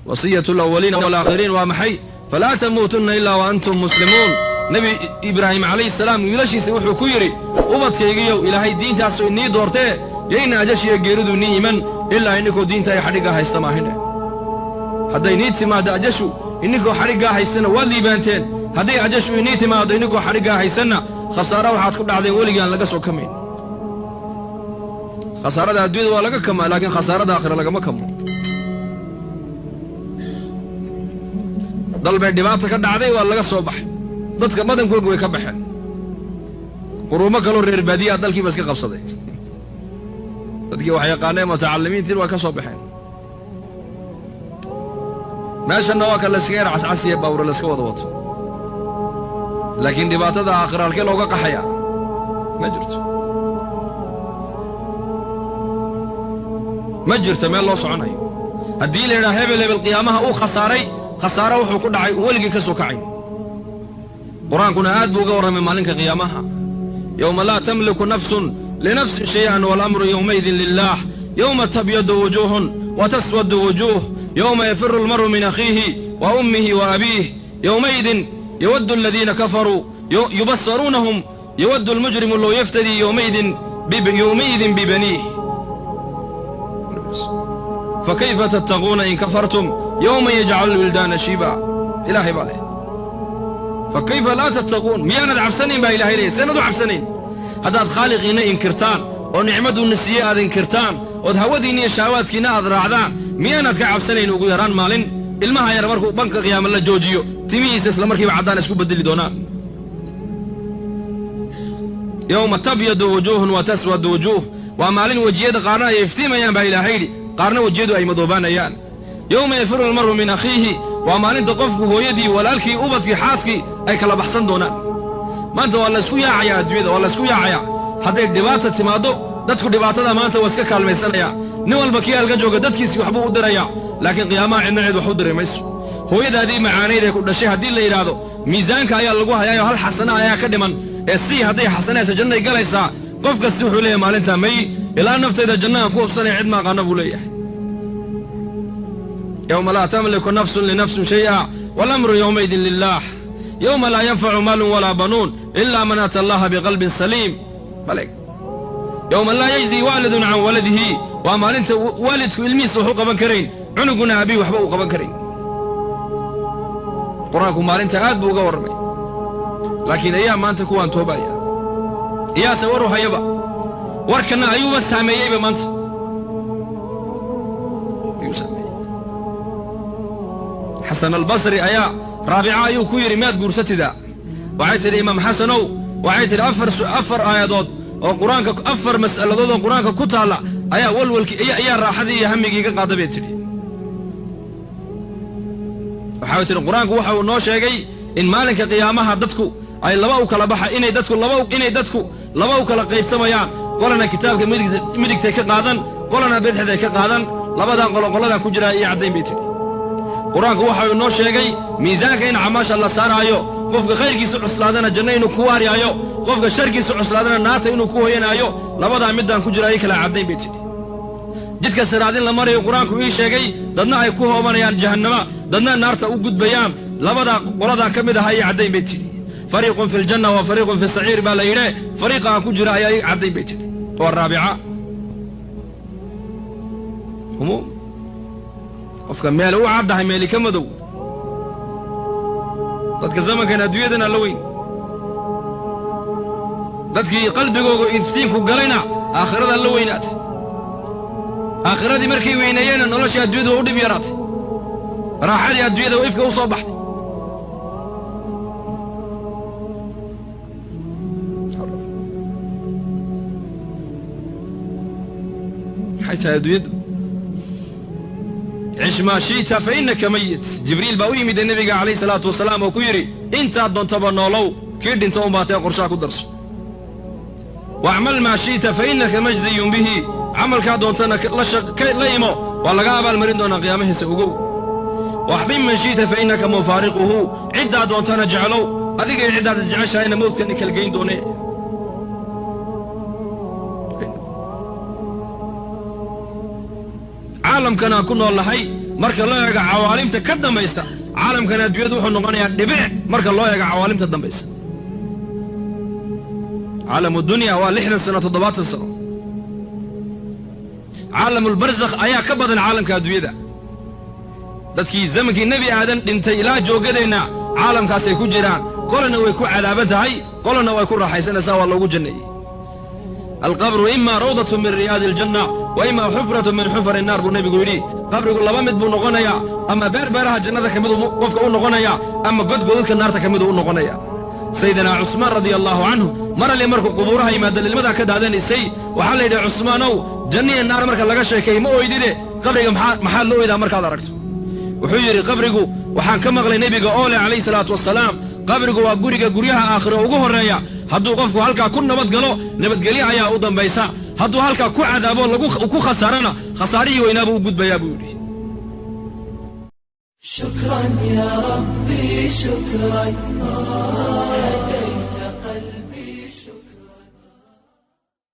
Wasiyatu alawaliina waalaakhiriin waa maxay? Falaa tamuutunna ilaa wa antum muslimuun. Nebi Ibraahim calayhi salaam wiilashiisa wuxuu ku yidhi, ubadkaygiyow, Ilaahay diintaasu inii doortee, yayna ajashiyo geeridu nii iman ilaa inninkoo diinta ay xadhiggaa haysta maahine. Hadday nii timaaddo ajashu inninkoo xadhiggaa haystana, waad liibaanteen. Hadday ajashu inii timaaddo inninkoo xadhiggaa haysanna, khasaara waxaad ku dhacdeen weligaan laga soo kamayn. Khasaarada adduunyada waa laga kamaa, laakiin khasaarada aakhira lagama kamo. Dal bay dhibaata ka dhacday, waa laga soo baxay, dadka badankooga way ka baxeen. Quruumo kaloo reer baadiyaha dalkiiba iska qabsaday. Dadkii wax yaqaaneen, mutacallimiintiin, waa ka soo baxeen. Meeshanna waa ka layskaga yar cascasiya, baawure layska wada wato, laakiin dhibaatada aakhira halkee looga qaxayaa? Ma jirto, ma jirto meel loo soconayo. Haddii la yidhaha hebel hebel qiyaamaha uu khasaaray, khasaaro wuxuu ku dhacay uu weligii ka soo kacay. Qur-aankuna aad buu uga warramay maalinka qiyaamaha: yowma laa tamliku nafsun linafsin shay'an waalamru yowmaidin lilah, yowma tabyadu wujuuhun wa taswadu wujuuh, yowma yafiru almar'u min akhiihi wa ummihi wa abiih, yowmaidin yawaddu aladiina kafaruu yubasaruunahum, yawaddu almujrimu low yaftadii yowmaidin bibaniih, fakayfa tattaquuna in kafartum yowman yajcalu lwildaana shiiba. Ilaahay baa leh, fakayfa laa tattaquun, miyaanad cabsanayn baa Ilahay leeyahy. Seenad u cabsanayn haddaad khaaliqiinna inkirtaan oo nicmadduuna siiyey aad inkirtaan, ood hawadiinna iyo shahawaadkiinna aad raacdaan? Miyaanaad ka cabsanayn ugu yaraan maalin ilmaha yar markuu banka qiyaama la joojiyo, timihiisa isla markiiba caddaan isku beddeli doonaan? Yowma tabyadu wujuuhun wa taswadu wujuuh, waa maalin wejiyada qaarna ay iftiimayaan baa Ilaahay yidhi, qaarna wejiyadu ay madoobaanayaan. Yowma yafiru almar'u min akhiihi, waa maalinta qofku hooyadii, walaalkii, ubadkii, xaaskii ay kala baxsan doonaan. Maanta waa laysku yaacayaa adduunyada, waa laysku yaacayaa. Hadday dhibaata timaaddo, dadku dhibaatada maanta waa iska kaalmaysanayaa. Nin walba kii halka jooga dadkiisii waxbuu u dirayaa, laakiin qiyaamaha cidna cid wax u diri mayso. Hooyadaadii macaanayd ee ku dhashay haddii la yidhaahdo miisaanka ayaa lagu hayaayo, hal xasana ayaa ka dhiman ee sii hadday xasanaysa jannay galaysaa, qof kasti wuxuu leeyahay maalintaa may, ilaa naftayda jannahan ku hubsanaya cid ma aqaano buu leeyahay. Yowma laa tamliku nafsun linafsin shay'a waalamru yowmaidin lilah, yowma laa yanfacu maalun walaa banuun ilaa man ata allaha biqalbin saliim. Baleg, yowma laa yajzi waalidun can waladihi, waa maalinta waalidku ilmihiisa wax u qaban karayn, cunuguna abihi waxba uu qaban karayn. Qur-aanku maalinta aad buu uga warramay, laakiin ayaa maanta kuwaan toobaya? Iyaase waru hayaba? Warkanna ayuuba saameeyeyba maanta, ayuu saameeyey. Xasan Albasri ayaa Raabica ayuu ku yidhi, miyaad guursatidaa? Waxay tidhi, Imaam Xasanow, waxay tidhi, afar aayadood oo Qur-aanka, afar mas'aladood oo Qur-aanka ku taalla ayaa walwalkii ayaa raaxadii iyo hammigii iga qaada bay tidhi. Waxay tidhi, Qur-aanku waxa uu noo sheegay in maalinka qiyaamaha dadku ay laba u kala baxa, inay dadku laba u kala qaybsamayaan, qolana kitaabka midigtay ka qaadan, qolana bidixday ka qaadan. Labadan qolo qoladan ku jiraa iyo caddayn bay tidhi. Qur-aanku waxa uu noo sheegay miisaanka in camaasha la saaraayo, qofka khayrkiisa cuslaadana janno inuu ku waariyaayo, qofka sharkiisa cuslaadana naarta inuu ku hoyanaayo. Labadaa middaan ku jira ii kala caddayn bay tidhi. Jidka siraadin la marayo Qur-aanku ii sheegay, dadna ay ku hoobanayaan jahannama, dadna naarta u gudbayaan. Labadaa qoladan ka mid ahaa ii caddayn bay tidhi. Fariiqun fi ljanna wa fariiqun fi saciir baa la yidhe, fariiqa aan ku jira ayaa ii caddayn bay tidhi. Waa Raabica. Humuum qofka meel u caddahay, meeli ka madow. Dadka zamankan adduunyadana la weyn, dadkii qalbigooga iftiinku galayna aakhiradan la weynaatay. Aakhiradii markay weyneeyeenna noloshii adduunyada waa u dhib yaraatay, raaxadii adduunyada waa ifka u soo baxday. Maxay tahay adduunyaddu? Cish maa shi'ta fa innaka mayit. Jibriil baa u yimid nebiga calayhi salaatu wasalaam oo ku yidhi, intaad doontaba noolow, kii dhinto un baa tee, qorshaha ku darso. Wacmal maa shi'ta fa innaka majziyun bihi, camalkaa doontana la imo, waa laga abaalmarin doonaa qiyaamahiisa ogow. Waxbin man shi'ta fa innaka mufaariquhu, ciddaa doontana jeclow, adigay ciddaad isjeceshahayna mawdkani kalgayn doonee. Caalamkan aan ku nool nahay Marka loo eego cawaalimta ka dambaysta, caalamkan adduunyadu wuxuu noqonayaa dhibic marka loo eego cawaalimta dambaysa. Caalamu dunya waa 60 sano, 70 sano. Caalamulbarzakh ayaa ka badan caalamka adduunyada. Dadkii zamankii Nebi Aadan dhintay ilaa jooggadeenna caalamkaasay ku jiraan. Qolana way ku cadaaban tahay, qolana way ku raaxaysanaysaa, waa loogu janneeyey. القبر إما روضة من رياض الجنة وإما حفرة من حفر النار, buu nebigu yidhi. Qabrigu laba mid buu noqonayaa: ama beer beeraha jannada ka miduu qofka u noqonayaa, ama god godadka naarta ka miduu u noqonaya. Sayidina Cusmaan radia Allaahu canhu mar alle markuu qubuuraha yimaada lilmadaa ka daadanaysay. Waxaa la yidhi: "Cusmaanow, janniya naar marka laga sheekay ma oydine, qabriga maxaad la oydaa markaad aragto?" Wuxuu yidhi: "Qabrigu waxaan ka maqlay nebiga oo leh, calayhi salaatu wasalaam, qabrigu waa guriga guryaha aakhiro ugu horreeya. Hadduu qofku halkaa ku nabad galo, nabadgelyo ayaa u dambaysa. Hadduu halkaa ku cadaabo, lagu ku khasaarana, khasaarihii weynaabuu u gudbayaa," buu yidhi. شكرا يا ربي، شكرا.